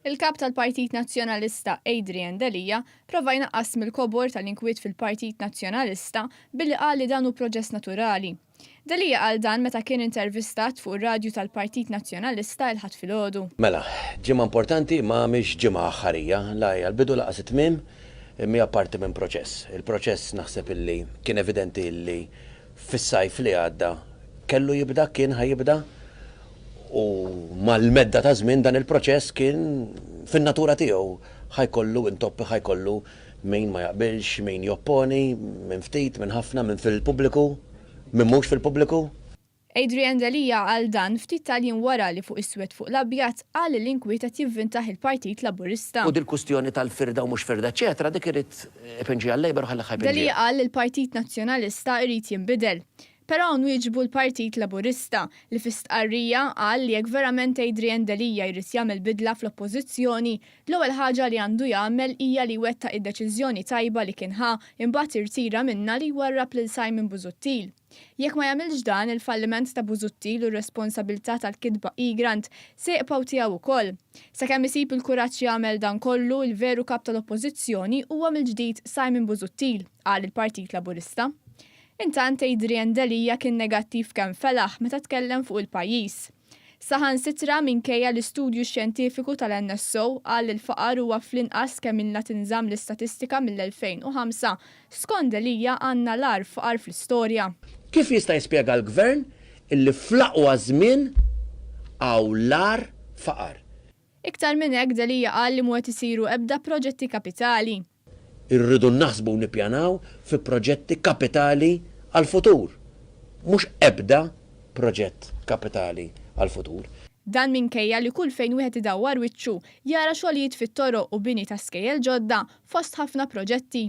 Il-Kap tal-Partit Nazzjonalista Adrian Delia prova jnaqqas mill-kobor tal-inkwiet fil-Partit Nazzjonalista billi qal li dan hu proċess naturali. Delia qal dan meta kien intervistat fuq ir-radju tal-Partit Nazzjonalista il-Ħadd filgħodu. Mela, ġimgħa importanti ma mhix ġimgħa aħħarija, la hija l-bidu lanqas it-tmiem, imma hija parti minn proċess. Il-proċess naħseb illi kien evidenti illi fis-sajf li għadda kellu jibda, kien ħa jibda u mal-medda ta' żmien dan il-proċess kien fin-natura tiegħu ħa jkollu intoppi, ħa jkollu min ma jaqbilx, min jopponi, min ftit, min ħafna, min fil-pubbliku, min mhux fil-pubbliku. Adrian Delia qal dan ftit tal-jiem wara li fuq iswed fuq l-abjad qal li l-inkwiet qed jivvintah il-Partit Laburista. U dil-kustjoni tal-firda u mhux firda eċċetera dik irid ipinġiha l-Labour u ħallih ħa jpinġiha. Delia qal li l-Partit Nazzjonalista irid jinbidel. Però hawn wieġbu l-Partit Laburista, li fi stqarrija qal li jekk verament Adrian Delia jrid jagħmel bidla fl-Oppożizzjoni, l-ewwel ħaġa li għandu jagħmel hija li jwettaq id-deċiżjoni tajba li kien ħa imbagħad irtira minnha li jwarrab lil Simon Busuttil. Jekk ma jagħmilx dan, il-falliment ta' Busuttil u r-responsabilità tal-kitba Egrant se jibqgħu tiegħu wkoll. Sakemm isib il-kuraġġ jagħmel dan kollu, il-veru Kap tal-Oppożizzjoni huwa mill-ġdid Simon Busuttil, qal il-Partit Laburista. Intant Adrian Delia kien negattiv kemm felaħ meta tkellem fuq il-pajjiż. Saħansitra minkejja li studju xjentifiku tal-NSO qal li l-faqar huwa fl-inqas kemm ilna tinżamm l-istatistika mill-2005, skont Delia għandna l-agħar faqar fl-istorja. Kif jista' jispjega l-Gvern illi fl-aqwa żmien hawn l-agħar faqar? Iktar minn hekk Delia qal li mhu qed isiru ebda proġetti kapitali. Irridu naħsbu u nippjanaw fi proġetti kapitali għall-futur, mhux ebda proġett kapitali għall-futur. Dan minkejja li kull fejn wieħed idawwar wiċċu jara xogħlijiet fit-toroq u bini ta' skejjel ġodda fost ħafna proġetti.